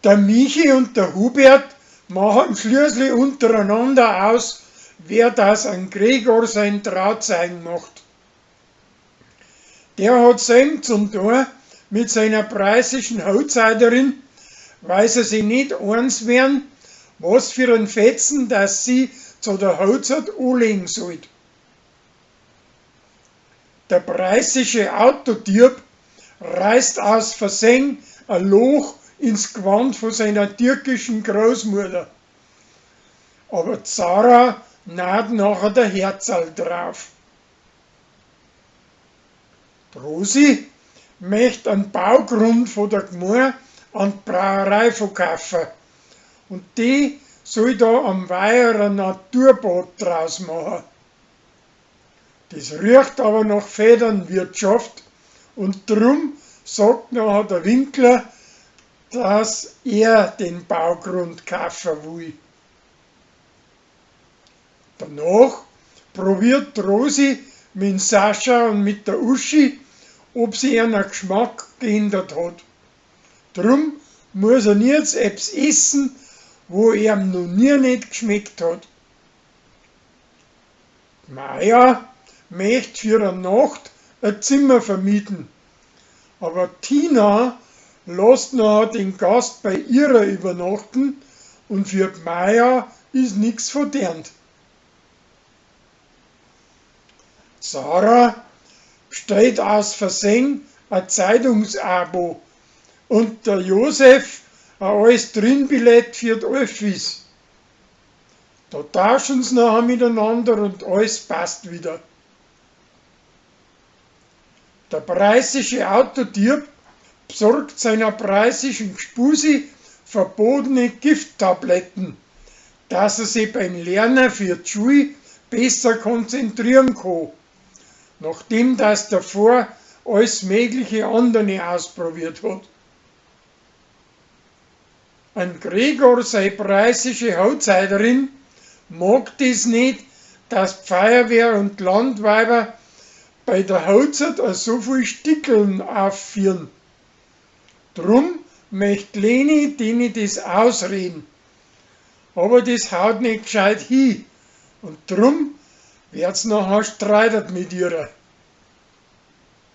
Der Michi und der Hubert machen schließlich untereinander aus, wer das an Gregor sein Trauzeugen macht. Der hat selb zum tun mit seiner preußischen Hochzeiterin, weil sie sich nicht eins werden, was für ein Fetzen, dass sie zu der Hochzeit anlegen sollt. Der preußische Autodieb reißt aus Versehen ein Loch ins Gewand von seiner türkischen Großmutter. Aber Zara naht nachher der Herzl drauf. Die Rosi möcht einen Baugrund von der Gmor an die Brauerei verkaufen und die soll da am Weiher ein Naturbad draus machen. Das riecht aber nach Federnwirtschaft und drum sagt nachher der Winkler, dass er den Baugrund kaufen will. Danach probiert die Rosi mit dem Sascha und mit der Uschi, ob sie ihren Geschmack geändert hat. Drum muss er jetzt etwas essen, wo ihm noch nie nicht geschmeckt hat. Maja möcht für eine Nacht ein Zimmer vermieten, aber Tina lässt nachher den Gast bei ihrer übernachten und für die Maja ist nix verdient. Sarah bestellt aus Versehen ein Zeitungsabo und der Josef ein alles drin Billett für die Öffis. Da tauschen sie nachher miteinander und alles passt wieder. Der preußische Autodieb besorgt seiner preußischen Gspusi verbotene Gifttabletten, dass er sich beim Lernen für die Schule besser konzentrieren kann, nachdem das davor alles mögliche andere ausprobiert hat. Ein Gregor, sei preußische Hochzeiterin, mag das nicht, dass die Feuerwehr und die Landweiber bei der Hochzeit so viel Stickeln aufführen. Drum möcht Leni denen das ausreden. Aber das haut nicht gescheit hin. Und drum wird's nachher streitet mit ihrer.